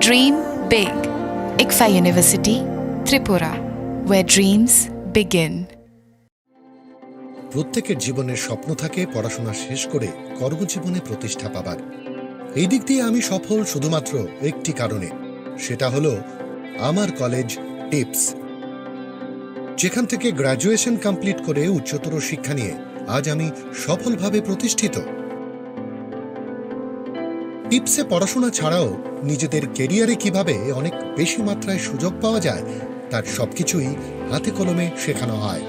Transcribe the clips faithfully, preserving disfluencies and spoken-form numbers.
Dream big. ICFAI University, Tripura, where dreams begin. প্রত্যেকের জীবনের স্বপ্ন থাকে পড়াশোনা শেষ করে কর্মজীবনে প্রতিষ্ঠা পাবার। এই দিক দিয়ে আমি সফল শুধুমাত্র একটি কারণে, সেটা হলো আমার কলেজ টিপস, যেখান থেকে গ্র্যাজুয়েশন কমপ্লিট করে উচ্চতর শিক্ষা নিয়ে আজ আমি সফলভাবে প্রতিষ্ঠিত। টিপসে পড়াশোনা ছাড়াও নিজেদের ক্যারিয়ারে কিভাবে অনেক বেশি মাত্রায় সুযোগ পাওয়া যায়, তার সবকিছুই হাতে কলমে শেখানো হয়।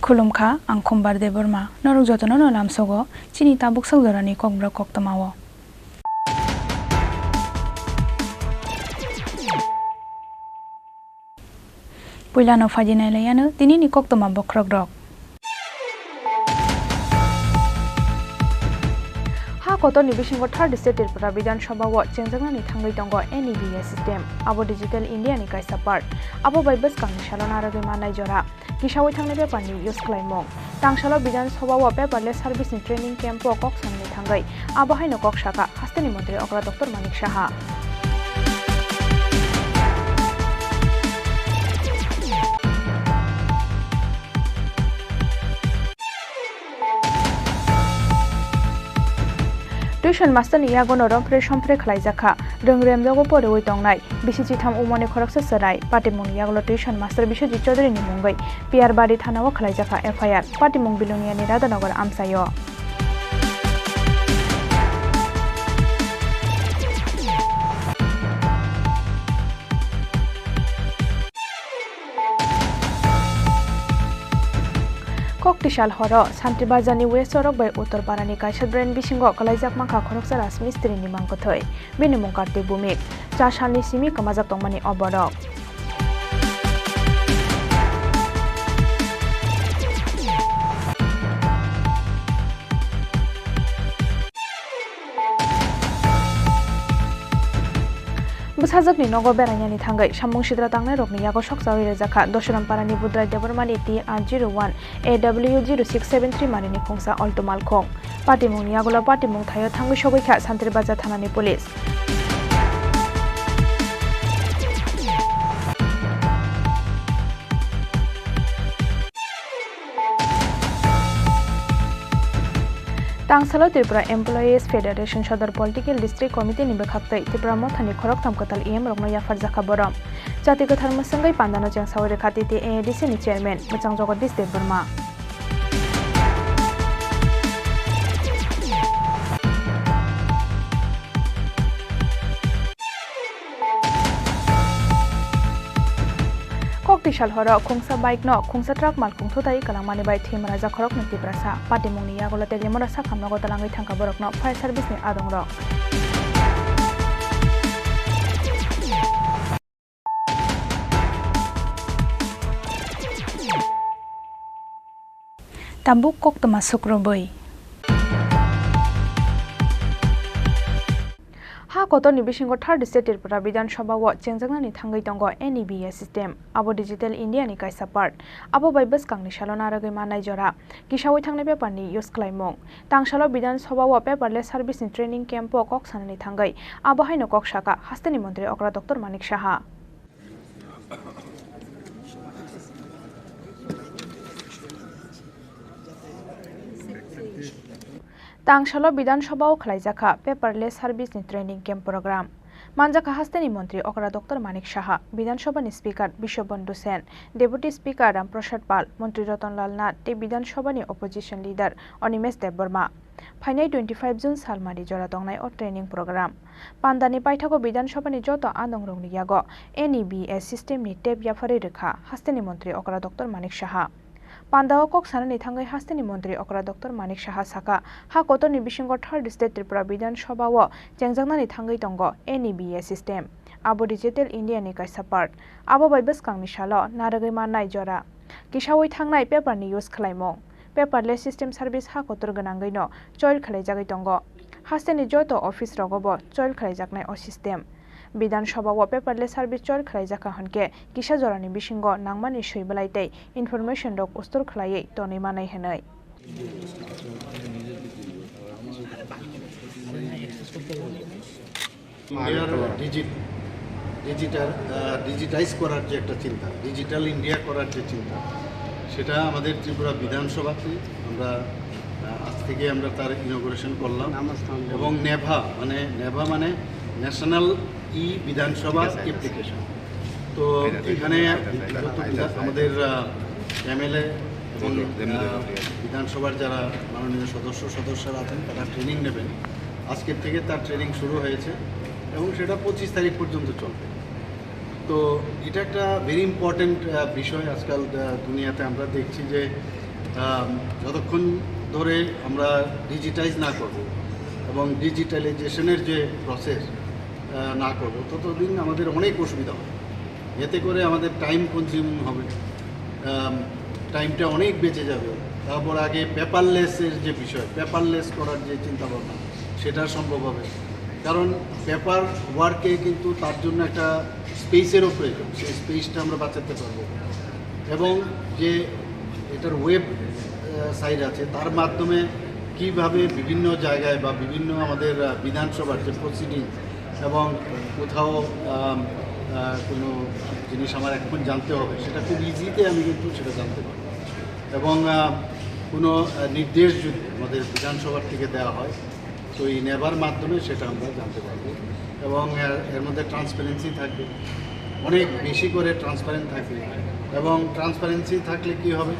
Khulumkha, ang Khumbar Debbarma. Norok jotono no lamsogo chini tabuk sak jorani kokborok koktwmao. Puilano phaidi nailaiano tinini koktwma bokhorokrok. Ha kotorni bisingo third state Tripura Bidhan Sabha o chengjaknani thangwi tongo N E B A system. Abo Digital India ni kaisa part. Abo bai bwskangni salo narwgwi mannai jora. Kisaui thangnai paper ni use khlaimung. Tangsalo Bidhan Sabha o paperless service ni training camp o kok sanani thangwi. Abo haino kok saka hasteni montri okra Doctor Manik Saha. Tuition master ni yagono rompre sompre khlaijakha, rwngremjago poriwi tongnai. Bisi chitham umoni khoroksa chwrai. Patimungni yagulo tuition master Biswajit Chaudhary ni mungwi Piyarbari thana o khlaijakha F I R. Patimung Bilonia ni Radhanagar amchaio. Kok tisal horo Santri Bazar ni West Sorok bai Uttor Para ni kaisa drain bisingo kwlaijak mankha khoroksa Rajmistri ni mangkwthwi. Bini mung Kartik Bhumik. Cha salni simi kwmajak tongmani o borok. Bwsajwkni nogo berainani thangwi samung sidra tangnairokni yago sokchawi rwjakha Doshoram Parani Budrai Debbarmani T R zero one A W zero six seven three marini khungsa Alto Malkhung. Patimungni yagulo patimung thaio thangwi sogwi kha Santri Bazar thanani police. Tangsalo Tripura Employees Federation Sodor Political District Committee ni bwkhaktwi Tipra Mothani khoroktham kwtal E M rokno yapharjakha borom. Chati kwthar mwswngwi pandano chengsawi rwkha T T A A D C ni chairman Mwchang Jagadish Debbarma. Kok tisal horo khungsa bike no khungsa truck malkhung thutai kwlangmani bai thwi mwnajak khoroknwi Tiprasa. Patimungni yagulo Tegliamura sakham nogo twlangwi thangkha borokno fire service ni adongrok. Tabuk koktwma sukrubwi. Ha kotorni bisingo third state Tripura Bidhan Sabha o chengjaknani thangwi tongo N E B A system. Abo Digital India ni kaisa part. Abo bai bwskangni salo narwgwi mannai jora. Kisaui thangnai paper ni use khlaimung. Tangsalo Bidhan Sabha o paperless service ni training camp o kok sanani thangwi abo haino kok saka hasteni montri okra Doctor Manik Saha. Tangsalo Bidhan Sabha o khlaijakha paperless service ni training camp program. Manjakha hasteni montri okra Doctor Manik Saha, Bidhan Sabha ni Speaker Biswabandhu Sen, Deputy Speaker Ram Prasad Pal, Montri Ratan Lal Nath tei Bidhan Sabha ni Opposition Leader Animesh Debbarma. Phainai twenty five June salmari jora tongnai o training program. Pandani paithago Bidhan Sabha ni joto adongrokni yago N E B A system ni tep yapharwi rwkha hasteni montri okra Doctor Manik Saha. Pandao kok sanani thangwi hasteni montri okra Doctor Manik Saha sakha, ha kotorni bisingo third state Tripura Bidhan Sabha o chengjaknani thangwi tongo N E B A system. Abo Digital India ni kaisa part. Abo bai bwskangni salo narwgwi mannai jora. Kisaui thangnai paper ni use khwlaimung. Paperless system service ha kotor gwnangwi no choil khwlaijagwi tongo. Hasteni joto office rogo bo choil khwlaijaknai o system. Bidhan Sabha o paperless service choil khwlaijakha hwnkhe kisa jorani bisingo nangmani swi belai tei information rok ustur khwlaiwi tonwi manai hwnwi. ইন্ডিয়ার DG-, digital, আহ, ডিজিটাইজ করার যে একটা চিন্তা, digital India করার যে চিন্তা, সেটা আমাদের ত্রিপুরা বিধানসভাতে আমরা, আহ, আজ থেকে আমরা তার ইনগুরেশন করলাম। এবং নেভা মানে, নেভা মানে ন্যাশনাল ই বিধানসভা অ্যাপ্লিকেশন। তো এখানে যত বিধা-, আমাদের, আহ, এমএলএ এবং, আহ, বিধানসভার যারা মাননীয় সদস্য সদস্যরা আছেন, তারা ট্রেনিং নেবেন। আজকের থেকে তার ট্রেনিং শুরু হয়েছে এবং সেটা পঁচিশ তারিখ পর্যন্ত চলবে। তো এটা একটা ভেরি ইম্পর্ট্যান্ট, আহ, বিষয়। আজকাল, আহ, দুনিয়াতে আমরা দেখছি যে, আহ, যতক্ষণ ধরে আমরা ডিজিটাইজ না করব এবং ডিজিটালাইজেশনের যে প্রসেস, আহ, না করব, ততদিন আমাদের অনেক অসুবিধা হবে। এতে করে আমাদের টাইম কনজিউমিং হবে, আম, টাইমটা অনেক বেঁচে যাবে। তারপর আগে পেপারলেসের যে বিষয়, পেপারলেস করার যে চিন্তাভাবনা, সেটা সম্ভব হবে। কারণ পেপার ওয়ার্কে কিন্তু তার জন্য একটা স্পেসেরও প্রয়োজন, সেই স্পেসটা আমরা বাঁচাতে পারবো। এবং যে এটার ওয়েব, আহ, সাইট আছে, তার মাধ্যমে কিভাবে বিভিন্ন জায়গায় বা বিভিন্ন আমাদের, আহ, বিধানসভার যে প্রসিডিং এবং কোথাও, আম, আহ, কোনো জিনিস আমার এখন জানতে হবে, সেটা খুব ইজিতে আমি কিন্তু সেটা জানতে পারবো। এবং, আহ, কোনো, আহ, নির্দেশ যদি আমাদের বিধানসভার থেকে দেওয়া হয়, তো এই নেভার মাধ্যমে সেটা আমরা জানতে পারবো। এবং, আহ, এর মধ্যে ট্রান্সপারেন্সি থাকবে, অনেক বেশি করে ট্রান্সপারেন্ট থাকবে। এবং ট্রান্সপারেন্সি থাকলে কি হবে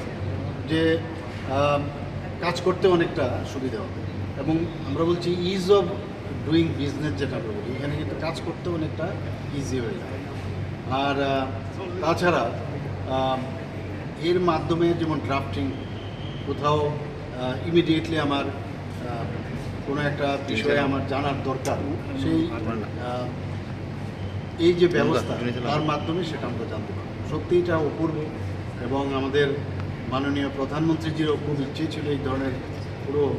যে, আহ, কাজ করতে অনেকটা সুবিধা হবে। এবং আমরা বলছি ইজ অফ ডুইং বিজনেস, যেটা আমরা বলি, এখানে কিন্তু কাজ করতে অনেকটা ইজি হয়ে যায়। আর, আহ, তাছাড়া, আহ, এর মাধ্যমে যেমন ড্রাফটিং কোথাও, আহ, ইমিডিয়েটলি আমার, আহ, কোনো একটা বিষয়ে আমার জানার দরকার, সেই, আহ, এই যে ব্যবস্থা, তার মাধ্যমে সেটা আমরা জানতে পারবো। সত্যি এটা অপূর্ব। এবং আমাদের মাননীয় প্রধানমন্ত্রীজিরও খুব ইচ্ছে ছিল এই ধরনের পুরো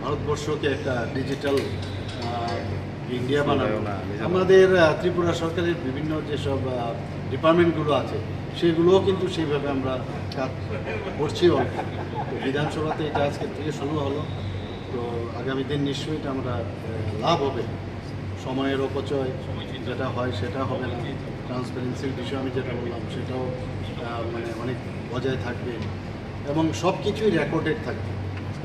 ভারতবর্ষকে একটা ডিজিটাল, আহ, ইন্ডিয়া বানানো। আমাদের, আহ, ত্রিপুরা সরকারের বিভিন্ন যেসব, আহ, ডিপার্টমেন্টগুলো আছে, সেগুলোও কিন্তু সেইভাবে আমরা কাজ করছি already। তো বিধানসভাতে এটা আজকের থেকে শুরু হলো। তো আগামী দিন নিশ্চয়ই এটা আমরা, আহ, লাভ হবে। সময়ের অপচয় যেটা হয়, সেটা হবে না। ট্রান্সপারেন্সির বিষয়ে আমি যেটা বললাম, সেটাও, আহ, মানে, অনেক বজায় থাকবে। এবং সব কিছুই রেকর্ডেড থাকবে।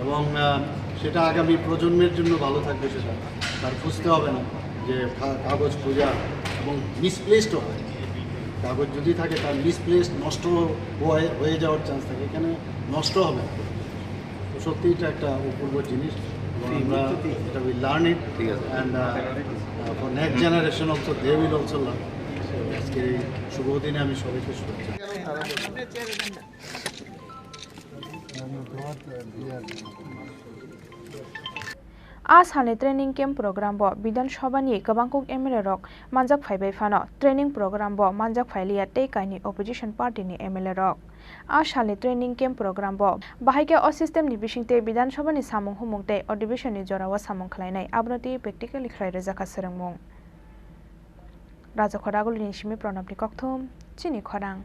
এবং, আহ, সেটা আগামী প্রজন্মের জন্য ভালো থাকবে, সেটা তার খুঁজতে হবে না যে কা-, কাগজ খোঁজা এবং মিসপ্লেসড হয়। কাগজ যদি থাকে, তার মিসপ্লেসড, নষ্ট হয়ে, হয়ে যাওয়ার চান্স থাকে, এখানে নষ্ট হবে না। তো সত্যি এটা একটা অপূর্ব জিনিস। এবং আমরা এটা, we learn it। ঠিক আছে। And, uh, uh, for next generation also, they will also learn। So, আজকের এই শুভ দিনে আমি সবাইকে শুভেচ্ছা। A salni training camp program bo Bidhan Sabha ni kwbangkuk M L A rok manjak phaibai phano, training program bo manjak phailiya tei kainwi opposition party ni M L A rok. A salni training camp program bo bahai khe o system ni bisingtwi Bidhan Sabha ni samung humung tei adhibeshon ni jorao samung khlainai, abono twiwi practically khlai rwjakha swrwngmung. Rajakhor Agulini simi Pranabni kokthum, chini khorang.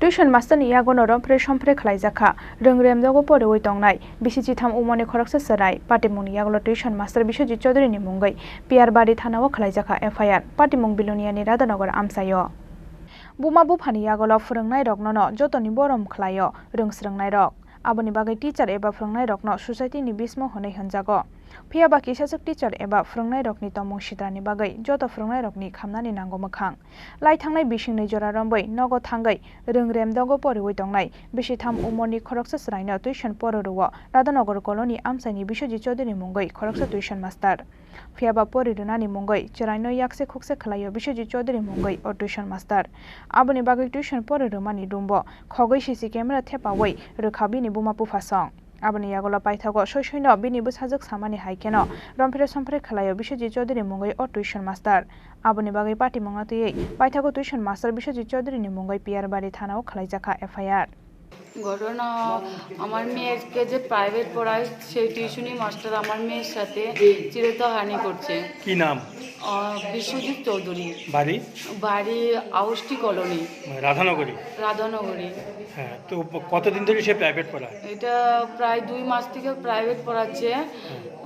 Tuition master ni yagono romphre somphre khlaijakha, rwng remjago poriwi tongnai, bisi chitham umani khoroksa chwrai, patimungni yagulo tuition master Biswajit Chaudhary ni mungwi Piyarbari thana o khlaijakha F I R, patimung Biloniya ni Radhanagar amchaio. Buma buphani yagulo phwrwngnai rokno no jotoni borom khlaio, rwng swrwngnai rok. Aboni bagwi teacher eba phwrwngnairokno society ni bismo hwnwi hwnjago. Phiya ba kisaswk teacher eba phwrwngnairokni tongmung sitrani bagwi joto phwrwngnairokni khamnani nango mwkhang. Lai thangnai bisingni jora rombwi nogo thangwi rwngrem dogo poriwi tongnai bisitham umorni khoroksa chwraino tuition poro rwo Radhanagar colony amchaini Biswajit Chaudhury mungwi khoroksa tuition master. Phiya ba pori rwnani mungwi chwraino yakse khukse khwlaio Biswajit Chaudhury mungwi o tuition master. Aboni bagwi tuition pori rwmani roombo khogwi C C camera thepawi rwkha bini buma buphasong. Aboni yagulo paithago soi soino bini bwsajwk samani hai kheno romphre somphre khwlaio Biswajit Chaudhury mungwi o tuition master. Aboni bagwi patimungno twiwi paithago tuition master Biswajit Chaudhury ni mungwi Piyarbari thanao khwlaijakha F I R. ঘটনা, আমার মেয়েকে যে প্রাইভেট পড়ায়, সেই টিউশনি মাস্টার আমার মেয়ের সাথে চিরতহানি করছে। কি নাম? আহ, বিশ্বজিৎ চৌধুরী। বাড়ি? বাড়ি আউষ্টি কলোনি। রাধানগরী? রাধানগরী। হ্যাঁ, তো প-, কতদিন ধরে সে প্রাইভেট পড়ায়? এটা প্রায় দুই মাস থেকে প্রাইভেট পড়াচ্ছে। হ্যাঁ।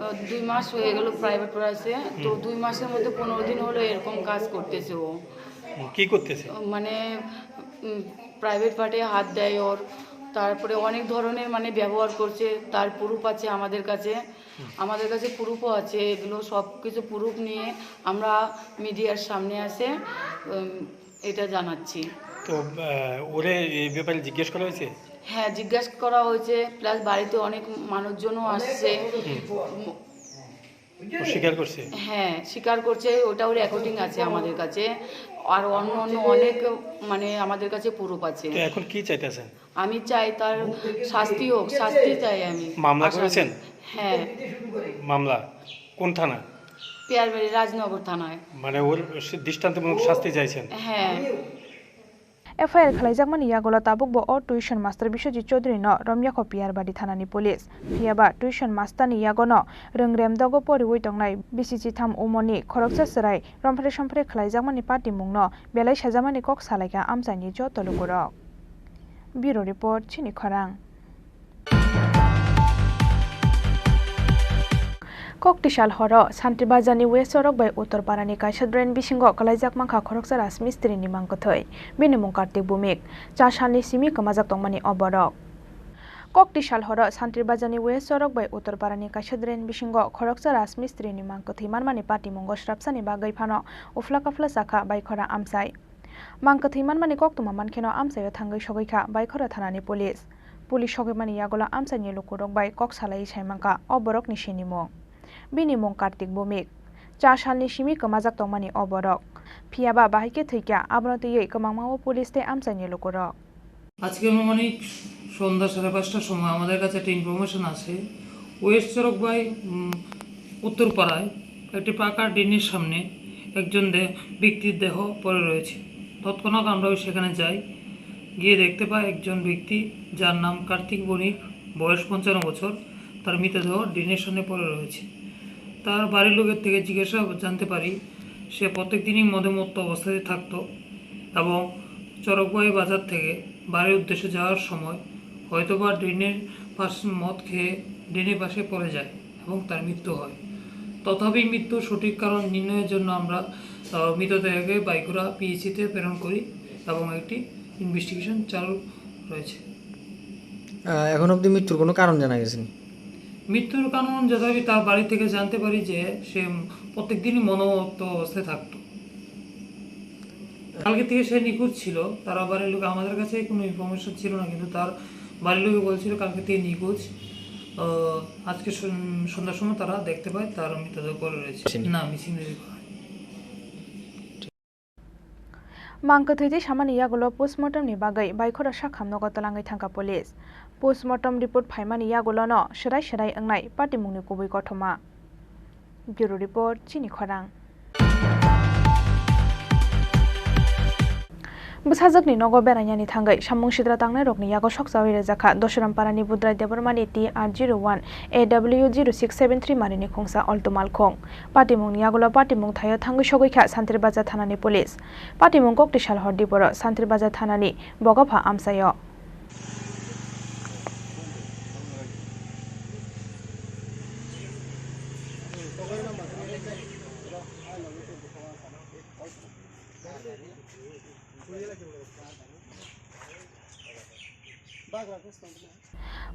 আহ, দুই মাস হয়ে গেল প্রাইভেট পড়াচ্ছে। তো হুম। দুই মাসের মধ্যে পনেরো দিন হলো এরকম কাজ করতেছে ও। হুম, কি করতেছে? মানে, উম, প্রাইভেট পার্টে হাত দেয় ওর, তারপরে অনেক ধরনের, মানে, ব্যবহার করছে। তার প্রুফ আছে আমাদের কাছে, হুম। আমাদের কাছে প্রুফও আছে। এগুলো সব কিছু প্রুফ নিয়ে আমরা মিডিয়ার সামনে আসে, উম, এটা জানাচ্ছি। তো, আহ, ওরে এই ব্যাপারে জিজ্ঞেস করা হয়েছে? হ্যাঁ, জিজ্ঞাসা করা হয়েছে, প্লাস বাড়িতে অনেক মানুষজনও আসছে। হুম। উম, ও স্বীকার করছে? হ্যাঁ, স্বীকার করছে, ওটাও রেকর্ডিং আছে আমাদের কাছে। আর অন্য অন্য অনেক, মানে, আমাদের কাছে প্রুফ আছে। তো এখন কি চাইতেছেন? আমি চাই তার শাস্তি হোক, শাস্তি চাই আমি। মামলা আসামি। করেছেন? হ্যাঁ। মামলা কোন থানা? পিয়ারবাড়ি রাজনগর থানায়। মানে ওর সে দৃষ্টান্তমূলক শাস্তি চাইছেন? হ্যাঁ। F I R khwlaijakmani yagulo tabukbo o tuition master Biswajit Chaudhury no romyakho Piyarbari thanani police. Phiya ba tuition master ni yagono rwngrem dogo poriwi tongnai bisi chitham umorni khoroksa chwrai romphre somphre khwlaijakmani patimungno belai sajamani kok salaikha amchaini joto lukurok. Bureau Report, Chini Khorang. Koktisal horo Santri Bazar ni West Sorok bai Uttor Para ni kaisa drain bisingo kwlaijak mankha khoroksa rajmistri ni mangkwthwi. Bini mung Kartik Bhumik. Cha salni simi kwmajak tongmani o borok. Koktisal horo Santri Bazar ni West Sorok bai Uttor Para ni kaisa drain bisingo khoroksa rajmistri ni mangkwthwi manmani patimungo srapsani bagwi phano uphla kaphla chakha Baikhora amchai. Mang kwthwi manmani koktwma mankheno amchaio thangwi sogwi kha Baikhora thanani police. Police sogwimani yagulo amchaini lukurok bai kok salaiwi saimankha o borokni sinimung. Bini mung Kartik Bhumik. Cha salni simi kwmajak tongmani o borok. Phiyaba bahai khe thwikha, abono twiwi kwbangma o police tei amchaini lukurok. আজকে আনুমানিক সন্ধ্যা সাড়ে পাঁচটার সময় আমাদের কাছে একটা ইনফরমেশন আছে, ওয়েস্ট চড়ক বাই, উম, উত্তরপাড়ায় একটি পাকা ড্রেনের সামনে একজন দে-, ব্যক্তির দেহ পড়ে রয়েছে। তৎক্ষণাৎ আমরা সেখানে যাই, গিয়ে দেখতে পাই একজন ব্যক্তি, যার নাম কার্তিক বণিক, বয়স পঞ্চান্ন বছর, তার মৃতদেহ ড্রেনের সামনে পড়ে রয়েছে। তার বাড়ির লোকের থেকে জিজ্ঞাসা জানতে পারি, সে প্রত্যেক দিনই মদে মত্ত অবস্থায় থাকতো এবং চড়কবাড়ি বাজার থেকে বাড়ির উদ্দেশ্যে যাওয়ার সময় হয়তোবা ড্রেনের পাশ, মদ খেয়ে ড্রেনের পাশে পড়ে যায় এবং তার মৃত্যু হয়। তথাপি মৃত্যুর সঠিক কারণ নির্ণয়ের জন্য আমরা, আহ, মৃতদেহকে বাইকুড়া পিএইচসিতে প্রেরণ করি এবং একটি ইনভেস্টিগেশন চালু রয়েছে। আহ, এখন অবধি মৃত্যুর কোনো কারণ জানা গেছে নি? মৃত্যুর কারণ যথাযথ তার বাড়ি থেকে জানতে পারি যে সে প্রত্যেক দিনই মদমত্ত অবস্থায় থাকতো। কালকে থেকে সে নিখোঁজ ছিল, তারা বাড়ির লোক, আমাদের কাছে কোনো ইনফরমেশন ছিল না, কিন্তু তার বাড়ির লোকে বলছিল কালকে থেকে নিখোঁজ। আহ, আজকে সন-, সন্ধ্যার সময় তারা দেখতে পায় তার মৃতদেহ পড়ে রয়েছে। মিসিং। না, মিসিং রিপোর্ট হয়নি। Mang kwthwi tei samani yagulo postmortem ni bagwi Baikhora sakham nogo twlangwi thangkha police. Postmortem report phaimani yagulono swrai swrai wngnai patimungni kubui kothoma. Bureau Report, Chini Khorang. Bwsajwkni nogo berainani thangwi samung sidra tangnairokni yago sokchawi rwjakha Doshoram Parani Budrai Debbarmani T R zero one A W zero six seven three marini khungsa Alto Malkhung. Patimungni yagulo patimung thaio thangwi sogwi kha Santri Bazar thanani police. Patimung kokti salhor diboro Santri Bazar thanani Bogopha amchaio.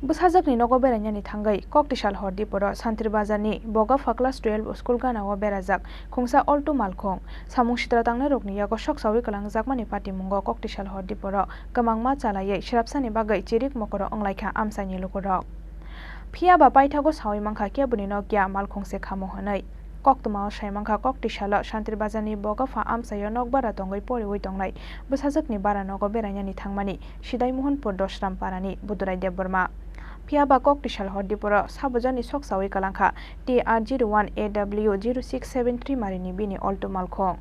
Bwsajwkni nogo berainani thangwi Koktisal hor diporo Santri Bazarni Bogapha class twelve school ganao berajak khungsa Alto malkhung. Samung sitra tangnairokni yago soksawi kwlangjakmani patimungo Koktisal hor diporo kwmangma chalaiwi swrapsani bagwi chirik mokoro wnglaikha amchaini lukurok. Phiya ba paithago sawi mankha keboni nokya malkhung se khamo hwnwi. Koktwmao sai mankha Koktisalo Santri Bazarni Bogapha amchaio nokbara tongwi poriwi tongnai bwsajwkni bara nogo berainani thangmani Sidai Mohanpur Dosram parani Budurai Debbarma. Phiya ba Koktisal hor diporo sabujani soksawi kwlangkha T R zero one A W zero six seven three marini bini Alto malkhung.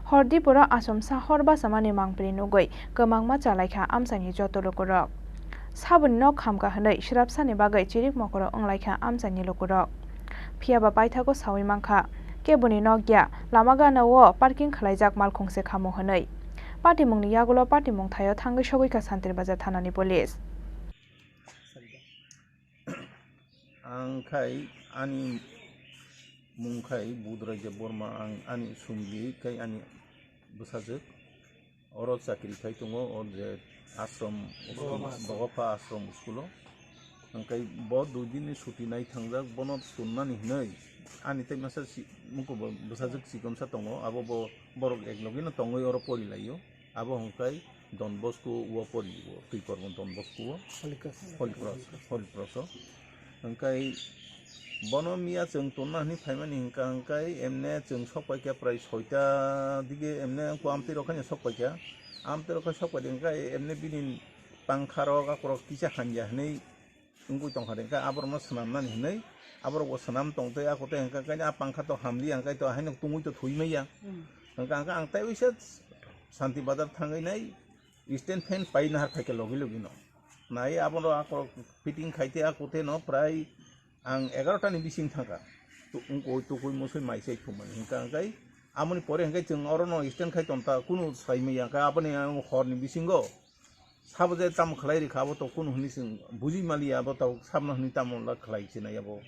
Hor diporo achomsa hor bachamani mangpili nugwi kwmangma chalaikha amchaini joto lukurok. Saboni nok khamkha hwnwi swrapsani bagwi chirik mokoro wnglaikha amchaini lukurok. Phiya ba paithago sawi mankha, keboni nokya, lama ganao parking khwlaijak malkhung se khamo hwnwi. Patimungni yagulo patimung thaio thangwi sogwikha Santri Bazar thanani police. Ang khai ani mung khai Budrai Debbarma, ang ani sumli khai ani bwsajwk. Oro chakri khai tongo, o je ashram, Bogopha ashram. Bogopha ashram school o. Hingkai bo dui din ni suti nai thangjak, bono tonnani hinwi ani tei masa si-, muku bo bwsajwk chikonsa tongo, abo bo borok ek logi no tongwi oro pori laio. Abo hingkai Don Bosco o pori o, twi kormo Don Bosco o. Holy Cross. Holy Cross, Holy Cross o. Hingkai bono miya chwng tonna hwnwi phaimani hingka hingkai emne chwng sok paikha prai soita dige emne wngkha amtwi rok haino sok paikha. Amtwi rok khe sok paidi hingkai emne bini pangkha rok akorok kisa hamya hwnwi wngwi tongkha de hingka aborokno swnamnani hwnwi aborokbo swnam tongtwi ako tei hingka hingkai a pangkha to hamliya hingkai to haino tungwi to thwi manya. Hingka hingka ang tei uisa Shanti Bazar thangwi nai stand fan pai nahar phaikha logi logi no. Nai abono ako fitting khaite ako tei no prai ang egarota ni bising thangkha. Tu-, wngkoi tukui musui mai sai thumani hingka hingkai amoni pore hingkai chwng oro no stand khai tonta kunu sai maya hingka aboni ang hor ni bisingo sabo je tamo khlai rikha abo to kunu hwnwi chwng buji maliya abo to sabno hwnwi tamo la khlai sinai abo.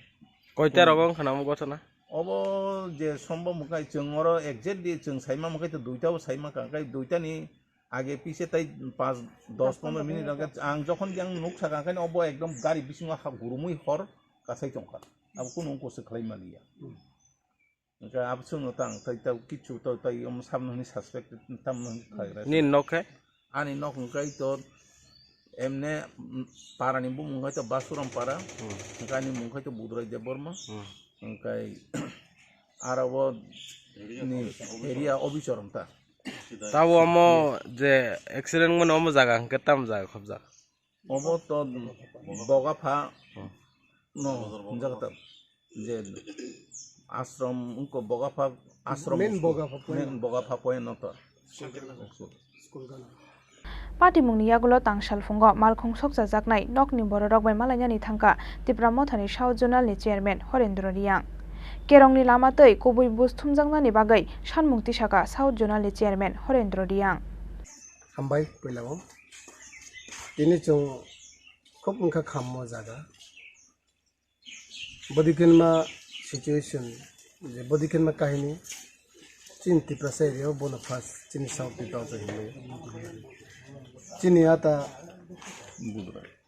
Koita rogo wngkha namo gotona? Obo je sombo mwkai chwng oro exactly chwng saima mwkai to duita bo saima ka hingkai duita ni age pise tai pas dos pondro minute age ang jokhon yang nuk saka hingkhe obo ekdom gari bisingo ha gurumui hor kasai tongkha. Abo kunu wngkose khlai maliya. Hingkhe abo chwngno tang tai tau kichu tau tai omo samno hwnwi suspect tamno hwnwi khlai rw. Nini nok khe? Ani nok hwnkhe to emne, mm, parani bumung khai to Basuram para, hwnkhe ani mung khai to Budrai Debbarma, hwnkhe aro bo ni area Obichorom ta. Tabo omo je accident mano omo jaga hwnkhe tam jaga khobjak? Obo to Bogapha no hwnjak ta je ashram wngkha Bogapha ashram main school, Bogapha point. Main Bogapha point no to. School gana. School gana. Patimungni yagulo tangsalphungo malkhung sokchajaknai nokni bororok bai malainani thangkha Tipra Mothani South Zonal ni Chairman Horendra Riyang. Kerongni lama twi kubui buj thumjaknani bagwi sanmung tisakha South Zonal ni Chairman Horendra Riyang. Hambai puilao. Tini chwng khub wngkha khammo jaga. Bwdikhenma situation, je bwdikhenma kahini, chini Tiprasa area o bono first, chini South Tiprasa hinwi. Chini ata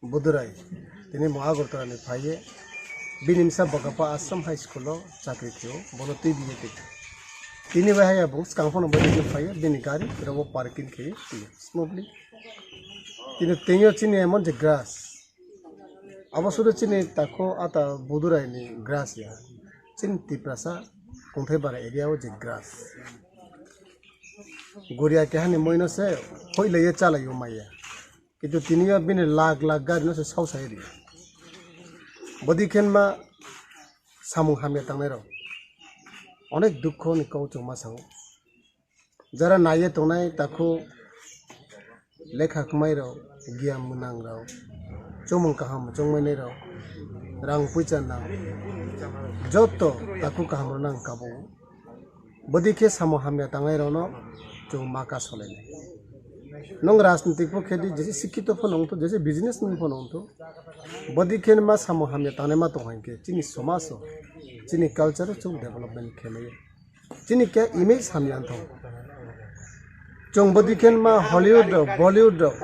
Budurai. Tini mo Agartala ni phaiye, bini misa Bokapha Ashram High School o chakri khio, bono twi biye twi. Tini bai haya bung skang phano bai phaiye, bini gari rogo parking khaiye twi smoothly. Tini tengyo chini emon je grass. Abo sudu chini takho ata Budurai ni grass ya. Chini Tiprasa Kungthai bara area o je grass. Guria keha ni moi no se hoi laiye chalai o maya. Kintu tini o bini lakh lakh gari no se sau sai ri. Bwdikhenma samung hamya tangnai rok. Onek dukho ni kau chwng ma sao. Jara naiye tongnai takhu lekha khmai rok, giyan mwnang rok, chumung kaham chongmani rok, rang puisa nang, joto takhu kaham rok nang kabo. Bwdikhe samo hamya tangnai rokno chwng ma ka solainai. Nwng rajnitik pho khe di, jese sikkito pho nong tho, jese businessman pho nong tho, bwdikhe ma samo hamya tangnai ma tong hai khe chini somajo, chini culture o chwng development khe nai. Chini khe image hamya thong. Chwng bwdikhe ma Hollywood rok, Bollywood rok,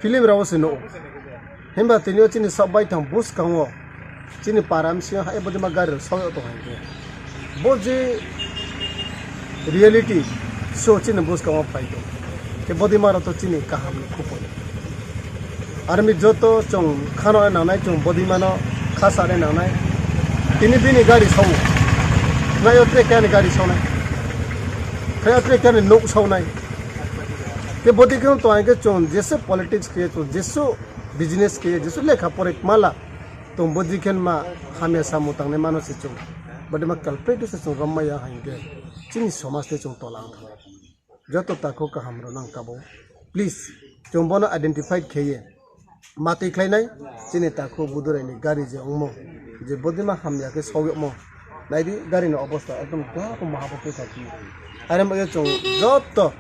film rok se no. Himba tini o chini sok baithang bwskango chini para bisingo hai bodima gari rok sokjak tongo hinkhe. Bo je reality so chini bwskango phai tongo. Khe bodima rok to chini kaham ni khupui. Army joto chwng khano nangnai, chwng bodima no kha sare nangnai. Tini bini gari sawo. Khlaio tre kani gari sawnai. Khlaio tre kani nuk sawnai. Khe bodi khe to hinkhe chwng jesu politics khe chwng jesu business khe jesu lekha pore mala. Tong bodi khe ma hamya samung tangnai mano se chwng. Bodi ma culprit se chwng romma ya hinkhe. Chini somaj te chwng tola ang thang. Joto takhu kaham rok nang kabo. Please, chwng bono identify kheye. Matwi khlainai, chini takhu budurai ni gari je ongmo. Je bodima hamya khe sawyokmo. Naidi gari ni obostha ekdom kya ko maha bo khe thaki. Are mo chwng joto.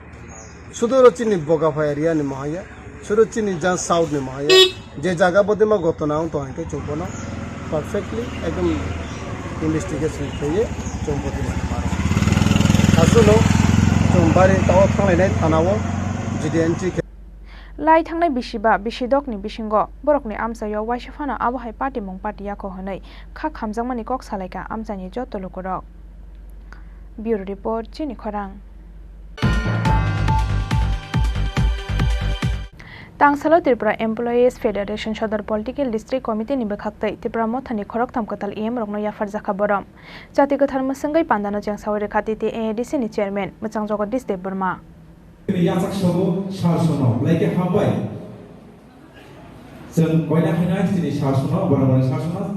Sudu ro chini Bogapha area ni mohaya. Sudu chini jan south ni mohaya. Je jaga bodima gotona wng tong hinkhe chwng bono perfectly ekdom investigation khaiwi chwng bodima maro. Aswkno chwng bari tao thanglainai thanao G D N T khe. Lai thangnai bisi ba bisi dokni bisingo borokni amchaio waisa phano abo hai patimung patiya kho hwnwi kha khamjakmani kok salaikha amchaini joto lukurok. Bureau Report, Chini Khorang. Tangsalo Tripura Employees Federation Sodor Political District Committee ni bwkhaktwi Tipra Mothani khoroktham kwtal E M rokno yapharjakha borom. Chati kwthar mwswngwi pandano chengsawi rwkha T T A A D C ni chairman mwchang Jagadish Debbarma. Chini yachak sobo sar sono, like hambai. Chwng koina khaina chini sar sono, borok borok sar sono.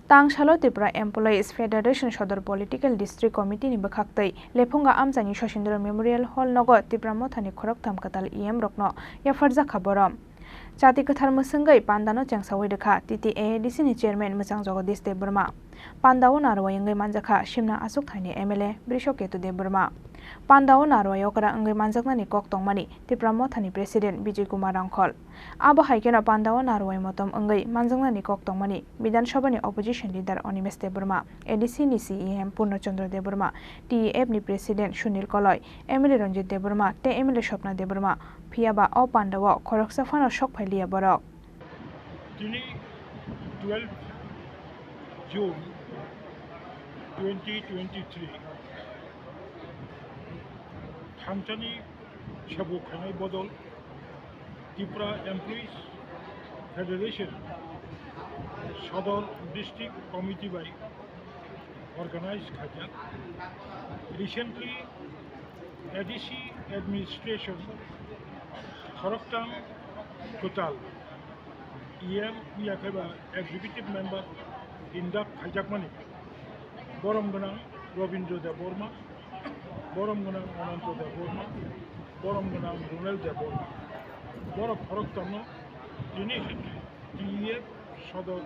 Tangsalo Tripura Employees Federation Sodor Political District Committee ni bwkhaktwi Lephunga amchaini Sosindra Memorial Hall nogo Tipra Mothani khoroktham kwtal E M rokno yapharjakha borom. Chati kwthar mwswngwi pandano chengsawi rwkha T T A A D C ni chairman mwchang Jagadish Debbarma. Pandao narwai wngwi manjakha Simna Achukthai ni M L A Brishoketu Debbarma. Pandao narwai okra wngwi manjaknani kok tongmani Tipra Mothani President Bijay Kumar Rangkhol. Abo hai kheno pandao narwai motom wngwi manjaknani kok tongmani Bidhan Sabha ni Opposition Leader Animesh Debbarma, A D C ni C E M Purno Chandra Debbarma, T E F ni President Sunil Koloi, M L A Ranjit Debbarma tei M L A Swapna Debbarma, phiya ba o pandao khoroksa phano sok phai liya borok. Tini twelve June twenty twenty-three, thangjani sabo khainai bodol Tripura Employees Federation Sodor District Committee bai organize khaijak. Recently, A D C administration khoroktham kwtal E M ya khe ba executive member induct khaijakmani borom gwnang Robindra Debbarma, borom gwnang Ananta Debbarma, borom gwnang Runel Debbarma. Borok khoroktham no tini T E F Sodor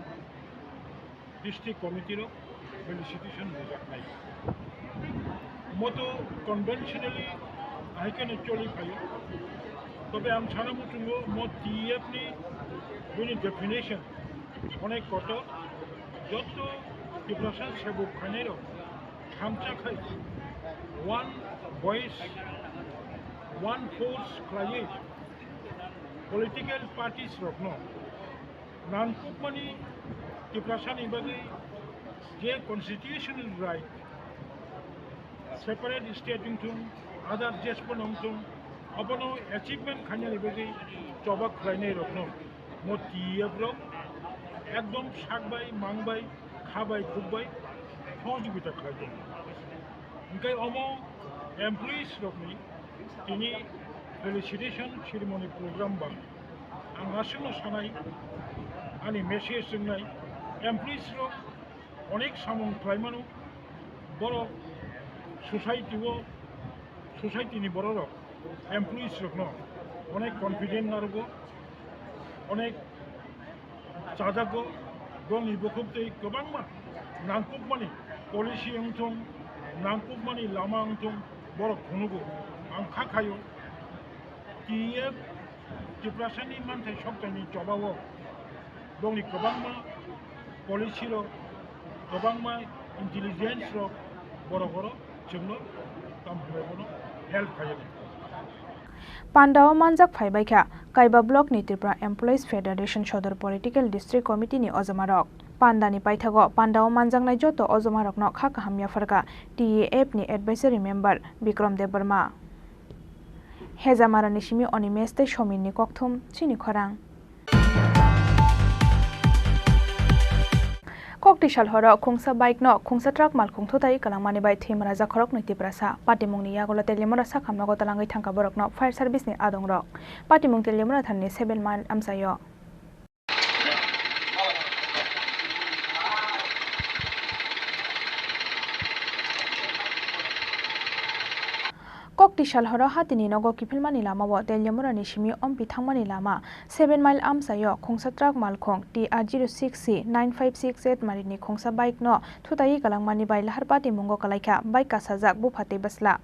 District Committee rok felicitation rijak nai. Moto conventionally ahai kheno choli phaio. Tobe ang sana muchungo mo T E F ni bini definition onek kotor, jotto Tiprasa sebuk khainai rok thamsa khai one voice, one force khlaiwi political parties rokno nangkukmani Tiprasani bagwi je constitutional right, separate state wngthung, other jespono wngthung, abono achievement khainani bagwi choba khlainai rokno mo T E F rok ekdom sak bai, mang bai, kha bai, khuk bai sohojogita khlai tongo. Hingke omo employees rokni tini felicitation ceremony program ba ang aswkno sanai, ani message wngnai, employees rok onek samung khlai mano, borok society o, society ni borok rok employees rokno onek confident narwgo, onek chajago, bongni bukhuk tei kwbangma nangkukmani policy wngthung, nangkukmani lama wngthung, borok phunugo. Ang kha khaio, T E F Tiprasani manthai soktaini chobao bongni kwbangma policy rok, kwbangma intelligence rok borok oro chwngno tamo help khaio. Pandao manjak phaibaikha Kaiba Block ni Tripura Employees Federation Sodor Political District Committee ni ojomarok. Pandani paithago pandao manjaknai joto ojomarokno kha kaham yapharkha T A F ni Advisory Member Bikram Debbarma. Hejamarani simi Animesh tei Somin ni kokthum chini khorang. Kokti sal horo khungsa bike no khungsa truck malkhung thutai kwlangmani bai thwimara jakhoroknwi Tiprasa. Patimungni yagulo Teliamura sakhamnogo talangwi thangkha borokno fire service ni adongrok. Patimung Teliamura thani seven mile amchaio. Kokti sal horo hatini nogo kiphilmani lamao Teliamurani simi Ompi thangmani lama seven mile amchaio khungsa truck malkhung T R zero six C nine five six eight marini khungsa bike no thutai kwlangmani bai lahar patimungo kwlaikha bike kasajak bupha tei bwsla.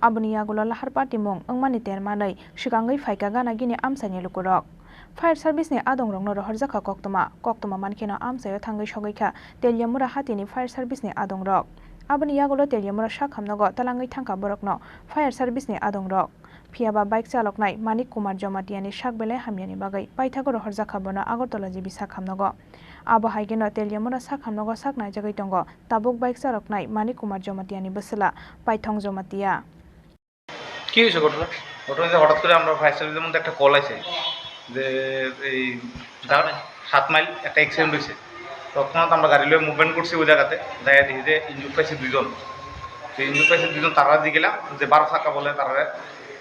Aboni yagulo lahar patimung wngmani termanwi swkangwi phaikha gana gini amchaini lukurok. Fire service ni adongrokno rohorjakha koktwma. Koktwma mankheno amchaio thangwi sogwikha Teliamura hatini fire service ni adongrok. Aboni yagulo Teliamura sakhamnogo talangwi thangkha borokno fire service ni adongrok. Phiyaba bike chaloknai Manik Kumar Jomatiani sak belai hamyani bagwi paithago rohorjakha bono Agartala G B sakhamnogo. Abo hai kheno Teliamura sakhamnogo sak naijagwi tongo tabuk bike chaloknai Manik Kumar Jomatiani bwsla Paithong Jomatia. কি হৈছে ঘটনা? ঘটনা যে হঠাৎ করে আমরা ফায়ার সার্ভিসের মধ্যে একটা কল আছে যে এই সাত মাইল। সাত মাইল একটা অ্যাক্সিডেন্ট হয়েছে। তৎক্ষণাৎ আমরা গাড়ি লয়ে মুভমেন্ট করছি ওই জায়গাতে, যাই দেখি যে ইনজুর পাইছে দুইজন। তো ইনজুর পাইছে দুইজন, তারা দিয়ে গেলাম যে বারো চাকা বলে তারা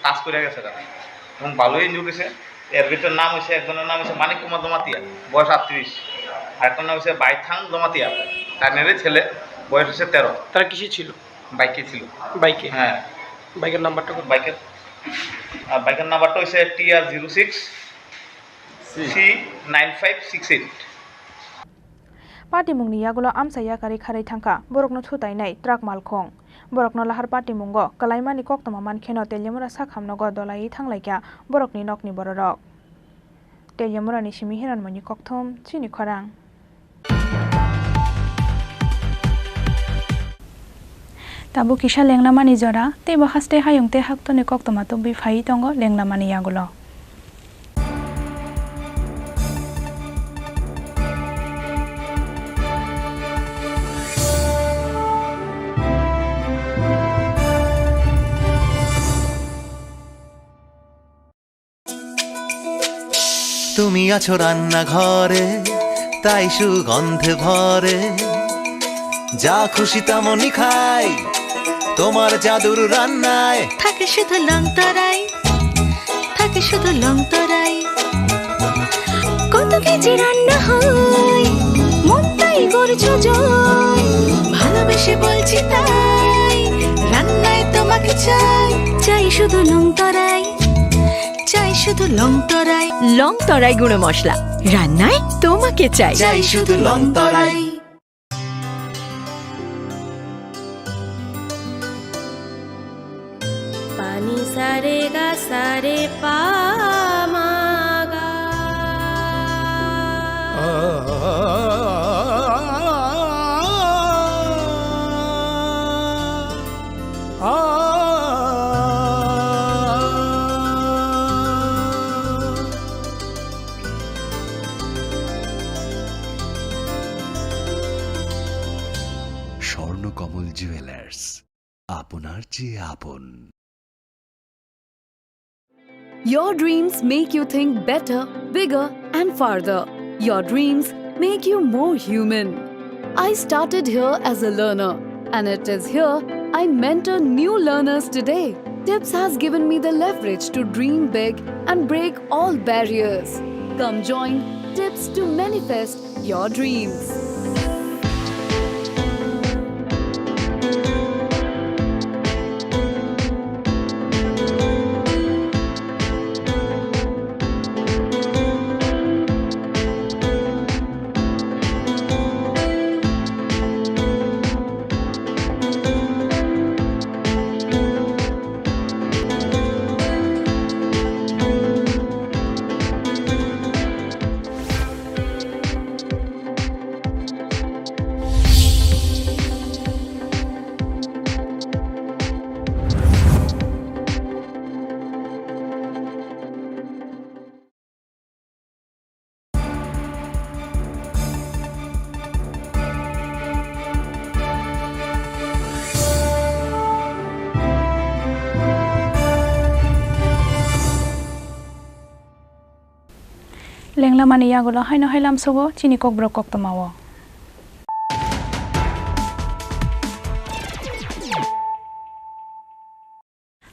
কাজ করে গেছে তারা, এবং ভালোই ইনজুর হয়েছে। এর ভিতরে নাম হয়েছে, একজনের নাম হয়েছে মানিক কুমার জমাতিয়া, বয়স আটত্রিশ। আরেকটার নাম হয়েছে বাইথাং জমাতিয়া, তার মেয়ের ছেলে, বয়স হচ্ছে তেরো। তারা কিসে ছিল? বাইকে ছিল। বাইকে? হ্যাঁ। বাইকের নাম্বারটা কত? বাইকের, আহ, বাইকের নাম্বারটা হচ্ছে T R zero six C nine five six eight। Patimungni yagulo amchai yakarwi kharwi thangkha borokno thutainai truck malkhung. Borokno lahar patimungo kwlaimani koktwma mankheno Teliamura sakhamnogo dolaiwi thanglaikha borokni nokni bororok. Teliamurani simi Hiranmoyni kokthum chini khorang. Tabuk kisa lenglamani jora, teibo haste hayung tei haktorni koktwma tubui phaiwi tongo lenglamani yagulo. তুমি আছো রান্নাঘরে, তাই সুগন্ধে ভরে। যা খুশি তেমনই খাই, তোমার জাদুর রান্নায়। থাকে শুধু লং তরাই, থাকে শুধু লং তরাই। কত কেজি রান্না হয়, মনটাই করছো জয়। ভালোবেসে বলছি তাই, রান্নায় তোমাকে চাই, চাই শুধু লং তরাই। চাই শুধু লং তরাই। লং তরাই গুঁড়ো মশলা, রান্নায় তোমাকে চাই। চাই শুধু লং তরাই। Pani sa re ga sa re pa ma ga. Swarnakamal jewellers, আপনার চেয়ে আপন। Your dreams make you think better, bigger, and farther. Your dreams make you more human. I started here as a learner, and it is here I mentor new learners today. Tips has given me the leverage to dream big and break all barriers. Come join Tips to manifest your dreams. Lenglamani yagulo haino hai lamsogo chini kokborok koktwmao.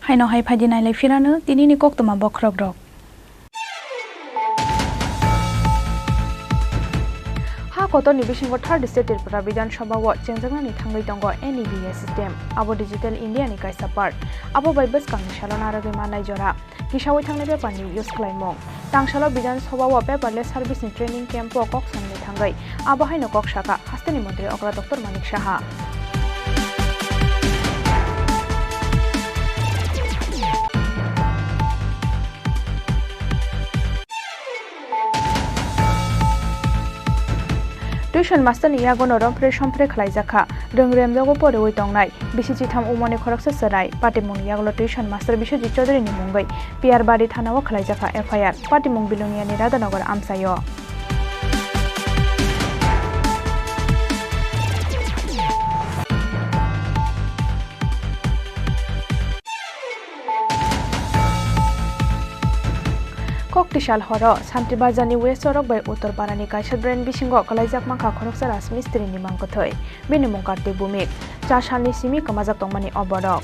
Haino hai phaidi nailai phirano tinini koktwma bokhorokrok. Ha kotorni bisingo third state Tripura Bidhan Sabha o chengjaknani thangwi tongo N E V A system. Abo Digital India ni kaisa part. Abo bai bwskangni salo narwgwi mannai jora. Kisawi thangnai bepar ni use khlaimung. Tangsalo Bidhan Sabha o paperless service ni training camp o kok sanwi thangwi abo haino kok saka hasteni montri okra Doctor Manik Saha. Tuition master ni yago no rompre sompre khlaijakha. Rwngrem nogo poriwi tongnai bisi chitham umani khoroksa chwrai. Patimungni yagulo tuition master Biswajit Chaudhary ni mungwi Piyarbari thana o khlaijakha F I R. Patimung Bilonia ni Radhanagar amchaio. Koktisal horo Santri Bazar ni West Sorok bai Uttor Para ni kaisa drain bisingo kwlaijak mankha khoroksa Rajmistri ni mang kwthwi. Bini mung Kartik Bhumik. Char salni simi kwmajak tongmani o borok.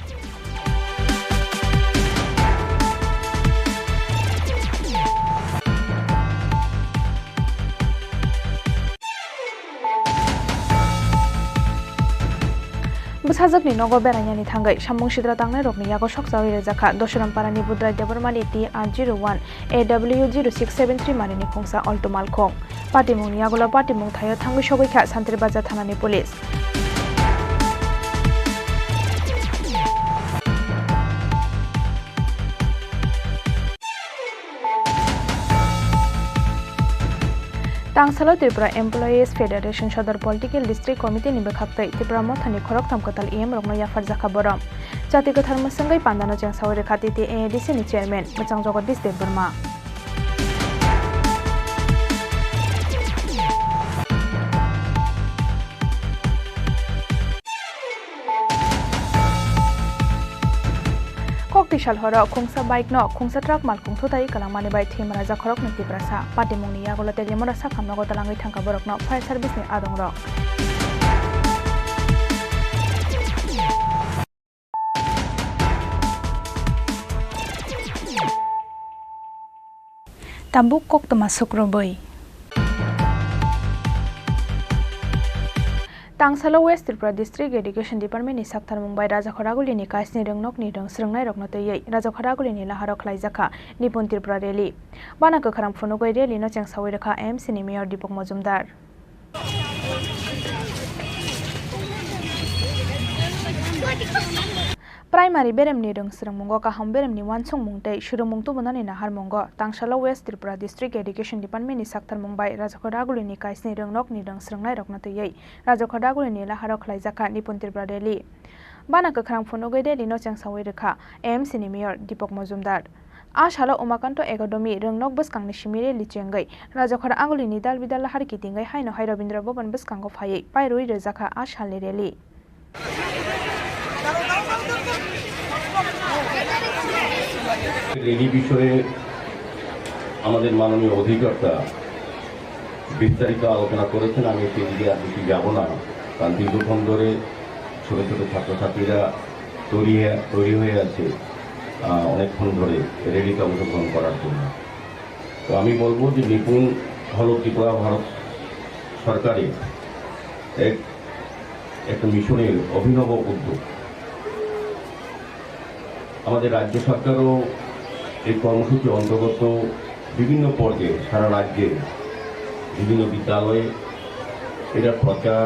Bwsajwkni nogo berainani thangwi samung sitra tangnairokni yago sokchawi rwjakha Doshoram Parani Budrai Debbarmani T R zero one A W zero six seven three manini khungsa Alto malkhung. Patimungni yagulo patimung thaio thangwi sogwi kha Santri Bazar thanani police. Tangsalo Tripura Employees Federation Sodor Political District Committee ni bwkhaktwi Tipra Mothani khoroktham kwtal E M rokno yapharjakha borom. Chati kwthar mwswngwi pandano chengsawi rwkha T T A A D C ni chairman mwchang Jagadish Debbarma. Koktisal horo khungsa bike no khungsa truck malkhung thutai kwlangmani bai thwimara jakhorokno Tiprasa. Patimungni yagulo Teliamura sakham nogo talangwi thangkha borokno fire service ni adongrok. Tabuk koktwma sukrubwi. Tangsalo West Tripura District Education Department ni saktharmung bai Rajakhor Agulini kaisni rwngnokni rwng swrwngnairokno twiwi Rajakhor Agulini laharo khlaijakha Nipun Tripura Rally. Bana kwkhwrang phunugwi rally no chengsawi rwkha M C ni Mayor Deepak Majumdar. Primary beremni rwng swrwngmungo kaham beremni uansukmung tei swrwngmung tubunani naharmungo Tangsalo West Tripura District Education Department ni saktharmung bai Rajakhor Agulini kaisni rwngnokni rwng swrwngnairokno twiwi Rajakhor Agulini laharo khlaijakha Nipun Tripura Rally. Bana kwkhwrang phunugwi rally no chengsawi rwkha M C ni Mayor Deepak Majumdar. A salo Umakanto Academy rwngnok bwskangni simi rally chengwi Rajakhor Agulini dal bidal lahar kitingwi haino hai Rabindra Bhavan bwskango phaiwi pairwi rwjakha a salni rally. Rally বিষয়ে আমাদের মাননীয় অধিকর্তা বিস্তারিত আলোচনা করেছেন, আমি সেদিকে আর বেশি যাব না, কারণ দীর্ঘক্ষণ ধরে ছোট ছোট ছাত্রছাত্রীরা তৈরি হয়ে, তৈরি হয়ে আছে, আহ, অনেকক্ষণ ধরে র্যালিতে অংশগ্রহণ করার জন্য। তো আমি বলবো যে নিপুণ হলো ত্রিপুরা ভারত সরকারের এক, একটা মিশনের অভিনব উদ্যোগ। আমাদের রাজ্য সরকারও এই কর্মসূচির অন্তর্গত বিভিন্ন পর্যায়ে সারা রাজ্যে বিভিন্ন বিদ্যালয়ে এটা প্রচার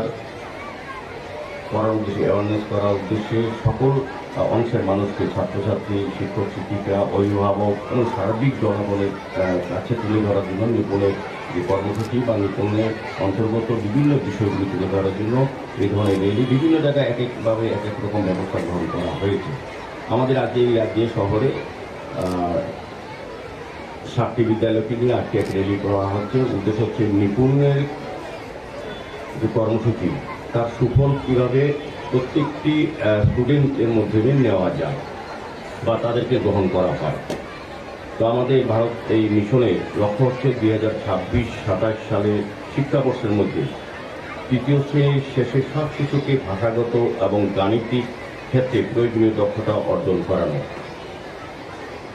করার উদ্দেশ্যে, অ্যাওয়ারনেস করার উদ্দেশ্যে সকল, আহ, অংশের মানুষকে, ছাত্রছাত্রী, শিক্ষক শিক্ষিকা, অভিভাবক এবং সার্বিক জনগণের, আহ, কাছে তুলে ধরার জন্য নিপুণের যে কর্মসূচি বা নিপুণের অন্তর্গত বিভিন্ন বিষয়গুলি তুলে ধরার জন্য এই ধরনের র্যালি বিভিন্ন জায়গায় এক একভাবে এক এক রকম ব্যবস্থা গ্রহণ করা হয়েছে। আমাদের আজকে এই রাজ্যে শহরে, আহ, সাতটি বিদ্যালয়কে নিয়ে আজকে এক র্যালি করা হচ্ছে। উদ্দেশ্য হচ্ছে নিপুণের যে কর্মসূচি, তার সুফল কীভাবে প্রত্যেকটি, আহ, স্টুডেন্টের মধ্যে দিয়ে নেওয়া যায় বা তাদেরকে গ্রহণ করা হয়। তো আমাদের ভারত এই মিশনে লক্ষ্য হচ্ছে দুই হাজার ছাব্বিশ সাতাশ সালে শিক্ষাবর্ষের মধ্যে তৃতীয় শ্রেণীর শেষে সব শিশুকে ভাষাগত এবং গাণিতিক ক্ষেত্রে প্রয়োজনীয় দক্ষতা অর্জন করানো।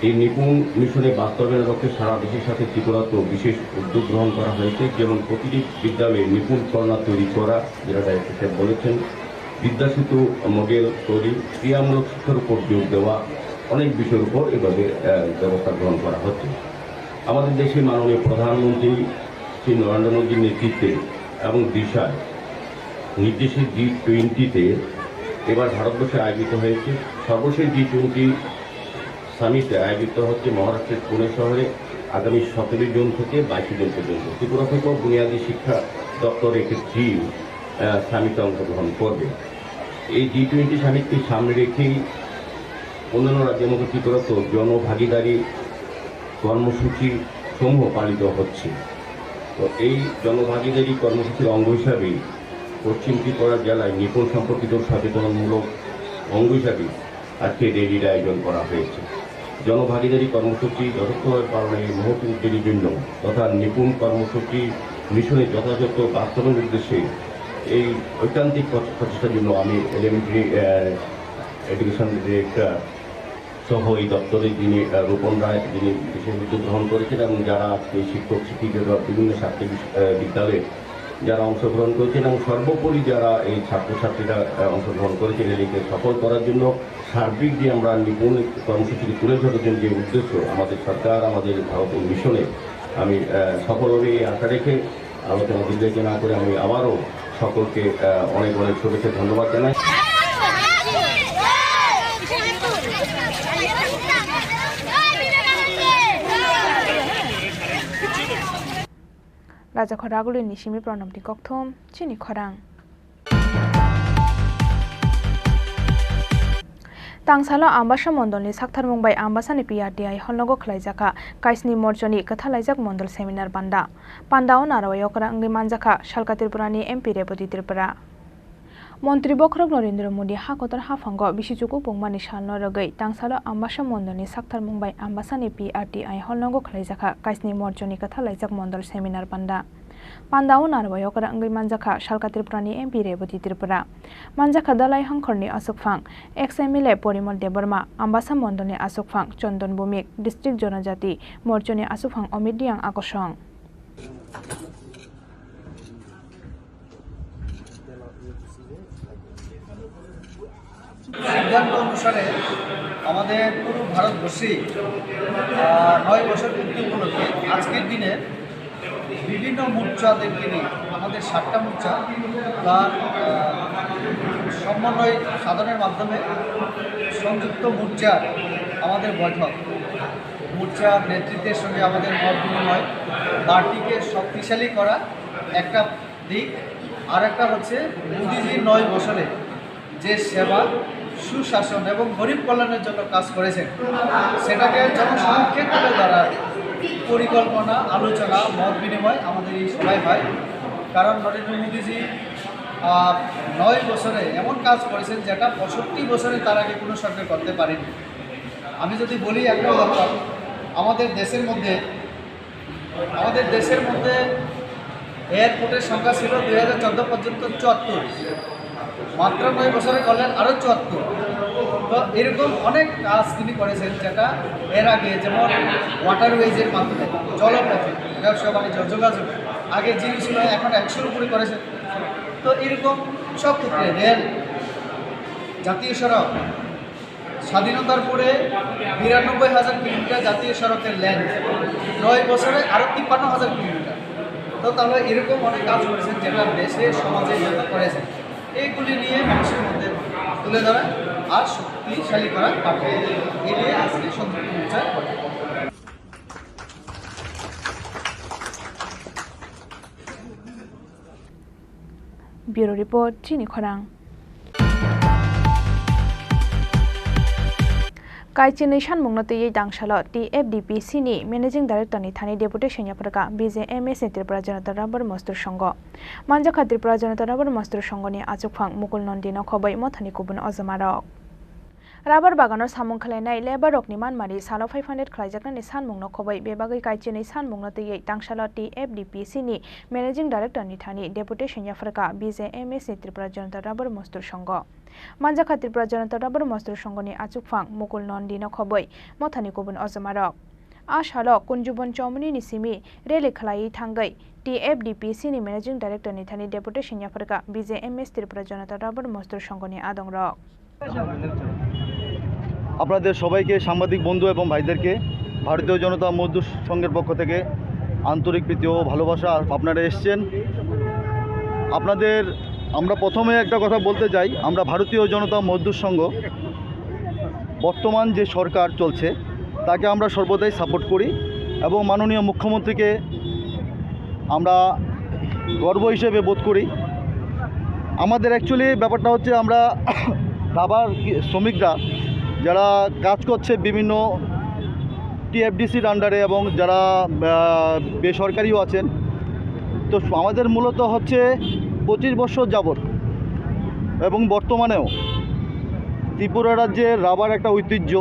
এই নিপুণ মিশনে বাস্তবায়নের লক্ষ্যে সারা দেশের সাথে ত্রিপুরাতেও বিশেষ উদ্যোগ গ্রহণ করা হয়েছে, যেমন প্রতিটি বিদ্যালয়ে নিপুণ কর্নার তৈরি করা, যেটা ডাইরেক্টর সাহেব বলেছেন, বিদ্যাসেতু মডেল তৈরি, ক্রিয়ামূলক শিক্ষার উপর জোর দেওয়া, অনেক বিষয়ের উপর এভাবে, আহ, ব্যবস্থা গ্রহণ করা হচ্ছে। আমাদের দেশে মাননীয় প্রধানমন্ত্রী শ্রী নরেন্দ্র মোদীর নেতৃত্বে এবং দিশায় নির্দেশে জি টোয়েন্টিতে এবার ভারতবর্ষে আয়োজিত হয়েছে সর্বশেষ জি টোয়েন্টি সামিট আয়োজিত হচ্ছে মহারাষ্ট্রের পুণে শহরে আগামী সতেরোই জুন থেকে বাইশে জুন পর্যন্ত। ত্রিপুরা থেকেও বুনিয়াদী শিক্ষা দপ্তর একটি টিম, আহ, সামিটে অংশগ্রহণ করবে। এই জি টোয়েন্টি সামিটকে সামনে রেখেই অন্যান্য রাজ্যের মতো ত্রিপুরাতেও জনভাগিদারি কর্মসূচি সমূহ পালিত হচ্ছে। তো এই জনভাগিদারি কর্মসূচির অঙ্গ হিসাবেই পশ্চিম ত্রিপুরা জেলায় নিপুণ সম্পর্কিত সচেতনমূলক অঙ্গ হিসাবে আজকে র্যালির আয়োজন করা হয়েছে। জনভাগিদারি কর্মসূচি যথাযথভাবে পালনের এই মহৎ উদ্যোগের জন্য তথা নিপুণ কর্মসূচি মিশনের যথাযথ বাস্তবায়নের উদ্দেশ্যে এই ঐকান্তিক প্রচ-, প্রচেষ্টার জন্য আমি এলিমেন্টারি, আহ, এডুকেশন ডিরেক্টর সহ এই দপ্তরের যিনি, আহ, রূপন রায়, যিনি বিশেষ উদ্যোগ গ্রহণ করেছেন এবং যারা আজকে শিক্ষক শিক্ষিকারা বিভিন্ন স্বাস্থ্য বিশ-, আহ, বিদ্যালয়ে যারা অংশগ্রহণ করেছেন এবং সর্বোপরি যারা এই ছাত্রছাত্রীরা, আহ, অংশগ্রহণ করেছেন, এদেরকে সফল করার জন্য সার্বিক যে আমরা নিপুণ কর্মসূচিকে তুলে ধরার জন্য যে উদ্দেশ্য আমাদের সরকার, আমাদের ভারত মিশনে আমি, আহ, সফল হবে এই আশা রেখে আলোচনা দীর্ঘায়িত না করে আমি আবারও সকলকে, আহ, অনেক অনেক শুভেচ্ছা, ধন্যবাদ জানাই। Raja Khoraguli ni simi pranamni kokthom chini khorang. Tangsalo Ambasa mondolni saktharmung bai Ambasani P R T I holnogo khwlaijakha Kaisni Morchoni kwthalaijak mondol seminar panda. Pandao narwai okra wngwi manjakha Salka Tripurani M P Reboti Tripura. Montri bokhorok Narendra Modi ha kotor haphango bisichugo pungmani salno rwgwi tangsalo Ambasa mondolni saktharmung bai Ambasani P R T I holnogo khwlaijakha Kaisni Morchoni kwthalaijak mondol seminar panda. Pandao narwai okra wngwi manjakha Salka Tripurani M P Reboti Tripura. Manjakha Dalai Hongkhorni aswkphang, ex M L A Porimol Debbarma, Ambasa mondolni aswkphang Chondon Bhumik, District Jonojati Morchoni aswkphang Omit Riang Akosong. সিদ্ধান্ত অনুসারে আমাদের পুরো ভারতবর্ষেই, আহ, নয় বছর পূর্তি উপলক্ষে আজকের দিনে বিভিন্ন মোর্চাদেরকে নিয়ে, আমাদের সাতটা মোর্চা, তার, আহ, সমন্বয় সাধনের মাধ্যমে সংযুক্ত মোর্চার আমাদের বৈঠক। মোর্চার নেতৃত্বের সঙ্গে আমাদের মত বিনিময়, পার্টিকে শক্তিশালী করা একটা দিক, আর একটা হচ্ছে মোদিজির নয় বছরে যে সেবা, সুশাসন এবং গরিব কল্যাণের জন্য কাজ করেছেন, সেটাকে জনসমক্ষে তুলে ধরার পরিকল্পনা, আলোচনা, মত বিনিময় আমাদের এই সভায় হয়। কারণ নরেন্দ্র মোদিজি, আহ, নয় বছরে এমন কাজ করেছেন যেটা পঁয়ষট্টি বছরে তার আগে কোনো সরকার করতে পারেনি। আমি যদি বলি একটা উদাহরণ, আমাদের দেশের মধ্যে আমাদের দেশের মধ্যে এয়ারপোর্টের সংখ্যা ছিল দুই হাজার চোদ্দ পর্যন্ত চুয়াত্তর, মাত্র নয় বছরে করলেন আরও চুয়াত্তর। তো এরকম অনেক কাজ তিনি করেছেন, যেটা এর আগে যেমন ওয়াটারওয়েজের মাধ্যমে, জলপথে ব্যবসা বাণিজ্য যোগাযোগ আগে জিরো ছিল, এখন একশোর উপরে করেছেন। তো এরকম সব ক্ষেত্রে রেল, জাতীয় সড়ক, স্বাধীনতার পরে বিরানব্বই হাজার কিলোমিটার জাতীয় সড়কের লেন্থ, নয় বছরে আরো তিপ্পান্ন হাজার কিলোমিটার। তো তাহলে এরকম অনেক কাজ করেছেন, যেটা দেশে সমাজে যেটা করেছেন, এইগুলি নিয়ে মানুষের মধ্যে তুলে ধরা আর শক্তিশালী করা পার্টি। এই নিয়ে আজকে সংযুক্ত মোর্চা। Bureau Report, chini khorang. Kaichinwi sanmungno twiwi tangsalo T F D P C ni Managing Director ni thani deputation yapharkha B J M S ni Tripura Janata Rubber Mostur Songho. Manjakha Tripura Janata Rubber Mostur Songho ni achukphang Mukul Nondi no khobwi mothani kubun ojomarok. Rubber bagano samung khlainai labour rokni manmari salo five hundred khlaijaknani sanmungno khobwi bebagwi kaichini sanmungno twiwi tangsalo T F D P C ni Managing Director ni thani deputation yapharkha B J M S ni Tripura Janata Rubber Mostur Songho. Manjakha Tripura Janata Rubber Mostur Songho ni achukphang Mukul Nondi no khobwi mothani kubun ojomarok. A salo Kunjubon Chomoni ni simi rally khlaiwi thangwi T F D P C ni Managing Director ni thani deputation yapharkha B J M S Tripura Janata Rubber Mostur Songho ni adongrok. আপনাদের সবাইকে, সাংবাদিক বন্ধু এবং ভাইদেরকে ভারতীয় জনতা মজদুর সংঘের পক্ষ থেকে আন্তরিক প্রীতি ও ভালোবাসা। আপনারা এসছেন, আপনাদের আমরা প্রথমে একটা কথা বলতে চাই, আমরা ভারতীয় জনতা মজদুর সংঘ বর্তমান যে সরকার চলছে তাকে আমরা সর্বদাই সাপোর্ট করি এবং মাননীয় মুখ্যমন্ত্রীকে আমরা গর্ব হিসেবে বোধ করি। আমাদের অ্যাকচুয়ালি ব্যাপারটা হচ্ছে আমরা রাবার শ্রমিকরা যারা কাজ করছে বিভিন্ন টিএফডিসির আন্ডারে এবং যারা বেসরকারিও আছেন, তো আমাদের মূলত হচ্ছে পঁচিশ বছর যাবত এবং বর্তমানেও ত্রিপুরা রাজ্যে রাবার একটা ঐতিহ্য।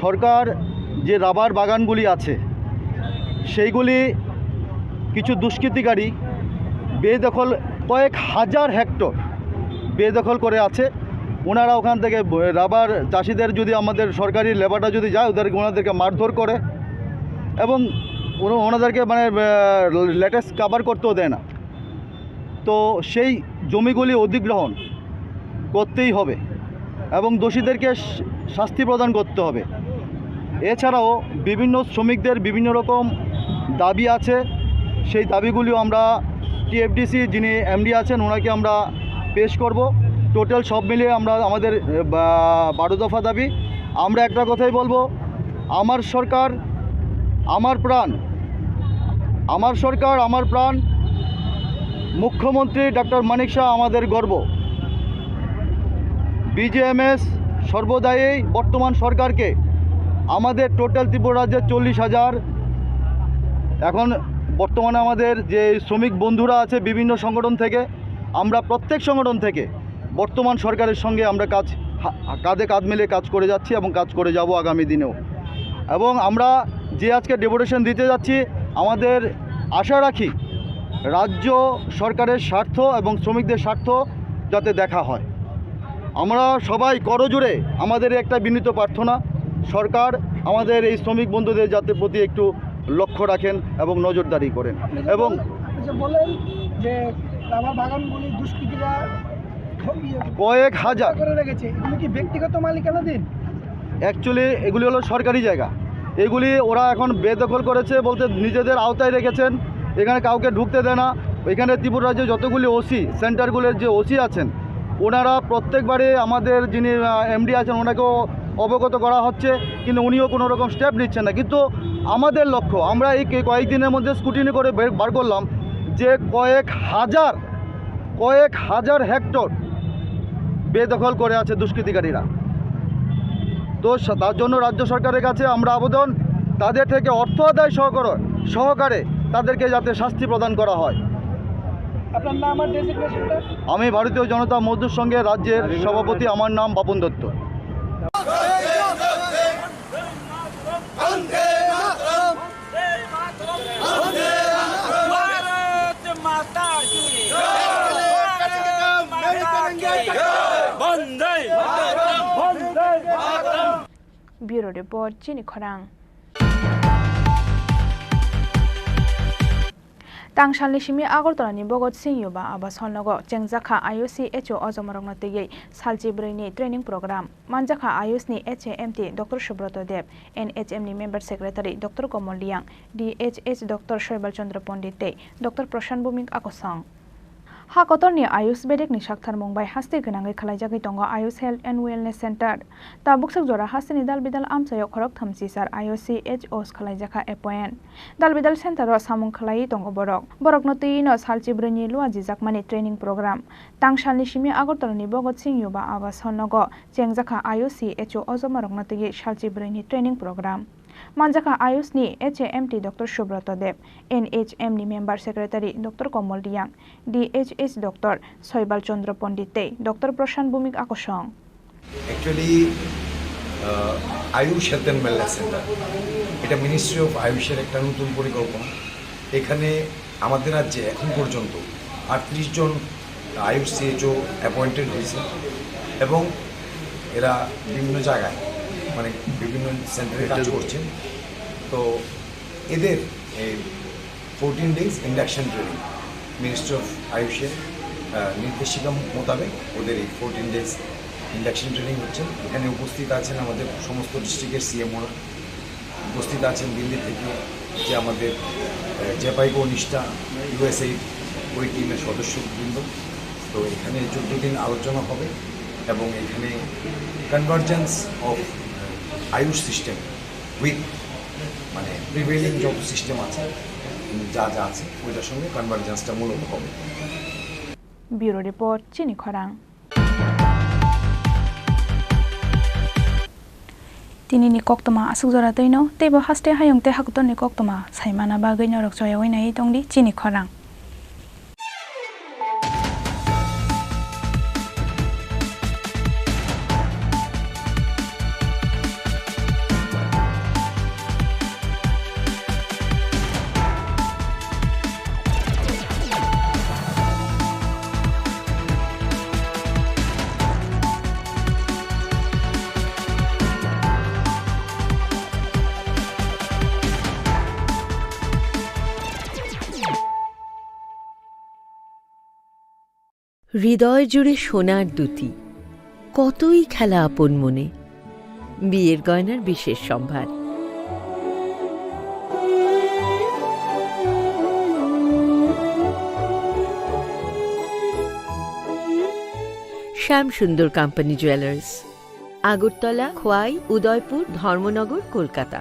সরকার যে রাবার বাগানগুলি আছে সেইগুলি কিছু দুষ্কৃতিকারী বেদখল, কয়েক হাজার হেক্টর বেদখল করে আছে। ওনারা ওখান থেকে রাবার চাষিদের যদি আমাদের সরকারি লেবাররা যদি যায় ওদের ওনাদেরকে মারধর করে এবং ওনাদেরকে মানে লেটেস্ট কাভার করতেও দেয় না। তো সেই জমিগুলি অধিগ্রহণ করতেই হবে এবং দোষীদেরকে শাস্তি প্রদান করতে হবে। এছাড়াও বিভিন্ন শ্রমিকদের বিভিন্ন রকম দাবি আছে, সেই দাবিগুলিও আমরা টিএফডিসি যিনি এমডি আছেন ওনাকে আমরা পেশ করব। টোটাল সব মিলিয়ে আমরা আমাদের বারো দফা দাবি। আমরা একটা কথাই বলবো, আমার সরকার আমার প্রাণ, আমার সরকার আমার প্রাণ। মুখ্যমন্ত্রী ডক্টর মানিক সাহা আমাদের গর্ব। বিজেএমএস সর্বদাই বর্তমান সরকারকে আমাদের টোটাল ত্রিপুরা রাজ্যে চল্লিশ হাজার এখন বর্তমানে আমাদের যে শ্রমিক বন্ধুরা আছে বিভিন্ন সংগঠন থেকে, আমরা প্রত্যেক সংগঠন থেকে বর্তমান সরকারের সঙ্গে আমরা কাজ কাঁধে কাঁধ মিলে কাজ করে যাচ্ছি এবং কাজ করে যাব আগামী দিনেও। এবং আমরা যে আজকে ডেপুটেশন দিতে যাচ্ছি, আমাদের আশা রাখি রাজ্য সরকারের স্বার্থ এবং শ্রমিকদের স্বার্থ যাতে দেখা হয়। আমরা সবাই করজোড়ে আমাদের একটা বিনীত প্রার্থনা, সরকার আমাদের এই শ্রমিক বন্ধুদের যাতে প্রতি একটু লক্ষ্য রাখেন এবং নজরদারি করেন। এবং বলেন যে রাবার বাগানগুলি দুষ্কৃতীরা কয়েক হাজার করে রেখেছে, এগুলো কি ব্যক্তিগত মালিকানাধীন? অ্যাকচুয়ালি এগুলি হলো সরকারি জায়গা। এগুলি ওরা এখন বেদখল করেছে বলতে নিজেদের আওতায় রেখেছেন, এখানে কাউকে ঢুকতে দেয় না। এখানে ত্রিপুরা রাজ্যে যতগুলি ওসি, সেন্টারগুলোর যে ওসি আছেন, ওনারা প্রত্যেকবারে আমাদের যিনি এমডি আছেন ওনাকেও অবগত করা হচ্ছে, কিন্তু উনিও কোনো রকম স্টেপ নিচ্ছেন না। কিন্তু আমাদের লক্ষ্য, আমরা এই কয়েকদিনের মধ্যে স্কুটিনি করে বার করলাম যে কয়েক হাজার কয়েক হাজার হেক্টর বেদখল করে আছে দুষ্কৃতিকারীরা। তো তার জন্য রাজ্য সরকারের কাছে আমরা আবেদন, তাদের থেকে অর্থ আদায় সহকারে সহকারে তাদেরকে যাতে শাস্তি প্রদান করা হয়। আপনার নাম আর ডেজিগনেশনটা? আমি ভারতীয় জনতা মজদুর সংঘের রাজ্যের সভাপতি, আমার নাম বাপন দত্ত। भारत माता की। भारत माता की। वंदे मातरम। वंदे Mataram. Bureau Report, Chini Khorang. Tangsalni simi Agartala ni Bhagat Singh Yuba Abas Hall nogo chengjakha I O C H O ojomarokno twiwi salchi brwini training program. Manjakha I O C ni H A M T Doctor Subroto Deb, N H M ni Member Secretary Doctor Komol Liang, D H H Doctor Soibal Chandra Pondit tei Doctor Prashant Bhumik Akosong. Ha kotorni Ayush Vedicni saktharmung bai haste gwnangwi khwlaijagwi tongo Ayush Health and Wellness Center. Tabuk swk jora hasteni dal bidal amchaio khoroktham chisar I O C H Os khwlaijakha appoint. Dal bidal center o samung khwlaiwi tongo borok. Borokno twiwi no salchi brwini luajijakmani training program. Tangsalni simi Agartalani Bhagat Singh Yuba Abas Hall nogo chengjakha I O C H O ojomarokno twiwi salchi brwini training program. Manjakha Ayush ni H A M T Doctor Subroto Deb, N H M ni Member Secretary Doctor Komol Riang, D H H Doctor Soibal Chandra Pondit tei Doctor Prashant Bhumik Akosong. Actually Ayush health and wellness centre, এটা ministry of আয়ুষের একটা নতুন পরিকল্পনা। এখানে আমাদের রাজ্যে এখন পর্যন্ত আটত্রিশ জন আয়ুষ সিএইচও অ্যাপয়েন্টেড হয়েছে এবং এরা বিভিন্ন জায়গায়, মানে, বিভিন্ন সেন্টারে কাজ করছেন। তো এদের এই fourteen days induction training, ministry of আয়ুষের আহ, নির্দেশিকা মোতাবেক ওদের এই ফোরটিন ডেজ ইন্ডাকশন ট্রেনিং হচ্ছে। এখানে উপস্থিত আছেন আমাদের সমস্ত ডিস্ট্রিক্টের সিএমওরা, উপস্থিত আছেন দিল্লি থেকে যে আমাদের আহ, জেপাই কনিষ্ঠা ইউএসএ ওই টিমের সদস্যবৃন্দ। তো এখানে চোদ্দ দিন আলোচনা হবে এবং এখানে convergence of Ayush system with, মানে, প্রিভেইলিং যত সিস্টেম আছে, যা যা আছে, ওইটার সঙ্গে কনভার্জেন্সটা মূলত হবে। Bureau report, Chini Khorang. Tinini koktwma aswk jora twino, teibo haste hayung tei hakutorni koktwma saimana bagwi norok choyaui naiwi tongdi Chini Khorang. হৃদয় জুড়ে সোনার দুতি, কতই খেলা আপন মনে। বিয়ের গয়নার বিশেষ সম্ভার। শ্যাম সুন্দর কোম্পানি জুয়েলার্স, আগরতলা, খোয়াই, উদয়পুর, ধর্মনগর, Kolkata.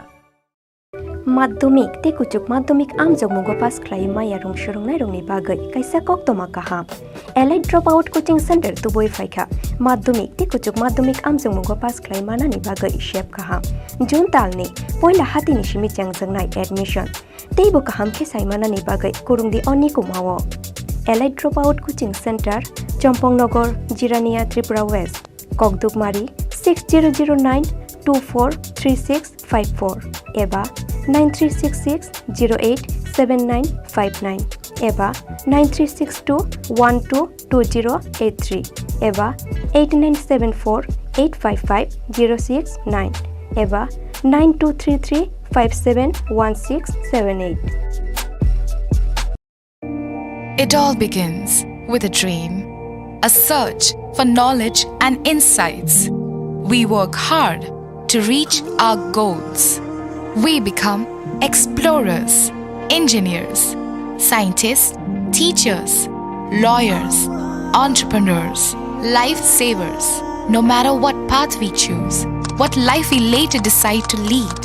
Madhyamik tei kuchuk madhyamik amjokmungo pass khlai maya rung swrwngnairokni bagwi kaisa koktwma kaham. Elite Dropout Coaching Center tubui phaikha. Madhyamik tei kuchuk madhyamik amjokmungo pass khlai manani bagwi sep kaham. June talni poila hatini simi chengjaknai admission. Teibo kaham khe saimanani bagwi kwrwngdi o nikumao. Elite Dropout Coaching Center, Chompong Nogor, Jirania, Tripura West. Kokdukmari six zero zero nine two four three six five four eba nine three six six zero eight seven nine five nine eba nine three six two one two two zero eight three eba eight nine seven four eight five five zero six nine eba nine two three three five seven one six seven eight. It all begins with a dream, a search for knowledge and insights. We work hard to reach our goals. We become explorers, engineers, scientists, teachers, lawyers, entrepreneurs, lifesavers. No matter what path we choose, what life we later decide to lead,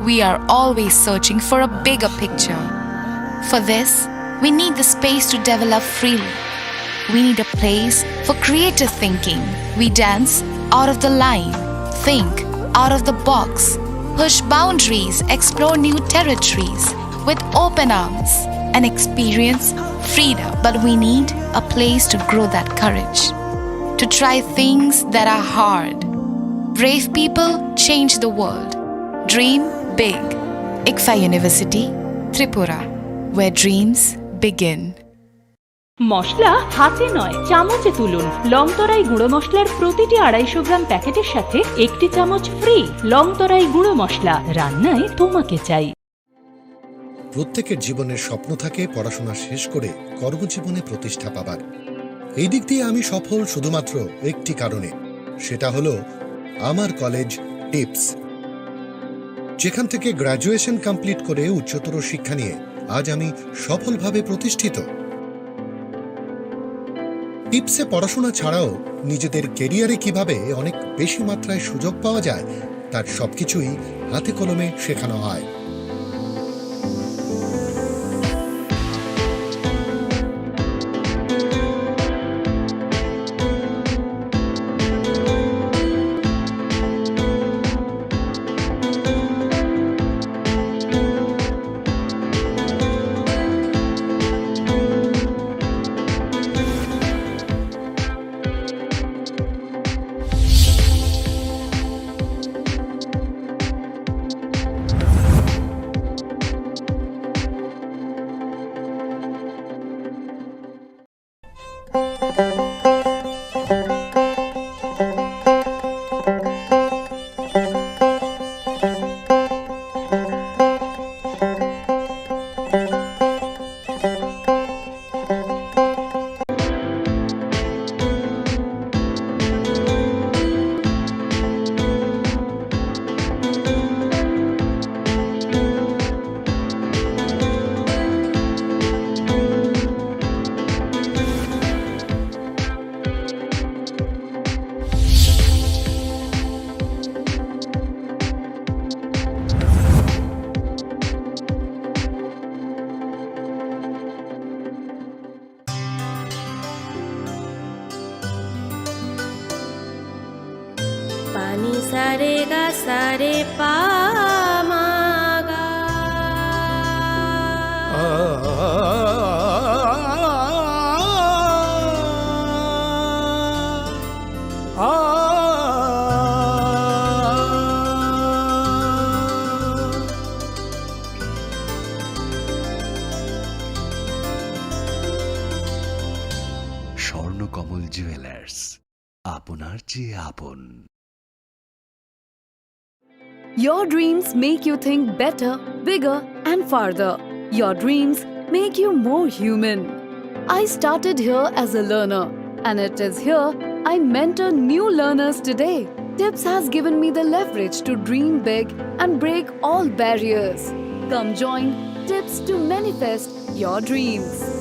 we are always searching for a bigger picture. For this, we need the space to develop freely. We need a place for creative thinking. We dance out of the line, think out of the box, push boundaries, explore new territories with open arms, and experience freedom. But we need a place to grow that courage, to try things that are hard. Brave people change the world. Dream big. ICFAI University, Tripura, where dreams begin. মশলা হাতে নয়, চামচে তুলুন। লংতরাই গুঁড়ো মশলার প্রতিটি আড়াইশো গ্রাম প্যাকেটের সাথে একটি চামচ ফ্রি। লংতরাই গুঁড়ো মশলা, রান্নায় তোমাকে চাই। প্রত্যেকের জীবনের স্বপ্ন থাকে পড়াশোনা শেষ করে কর্মজীবনে প্রতিষ্ঠা পাবার। এই দিক দিয়ে আমি সফল শুধুমাত্র একটি কারণে, সেটা হলো আমার কলেজ টিপস। যেখান থেকে গ্র্যাজুয়েশন কমপ্লিট করে উচ্চতর শিক্ষা নিয়ে আজ আমি সফলভাবে প্রতিষ্ঠিত। টিপসে পড়াশোনা ছাড়াও নিজেদের ক্যারিয়ারে কিভাবে অনেক বেশি মাত্রায় সুযোগ পাওয়া যায়, তার সবকিছুই হাতে কলমে শেখানো হয়। Pani sare ga sare pa ma ga. Swarnakamal jewellers, আপনার চেয়ে আপন। Your dreams make you think better, bigger, and farther. Your dreams make you more human. I started here as a learner, and it is here I mentor new learners today. Tips has given me the leverage to dream big and break all barriers. Come join Tips to manifest your dreams.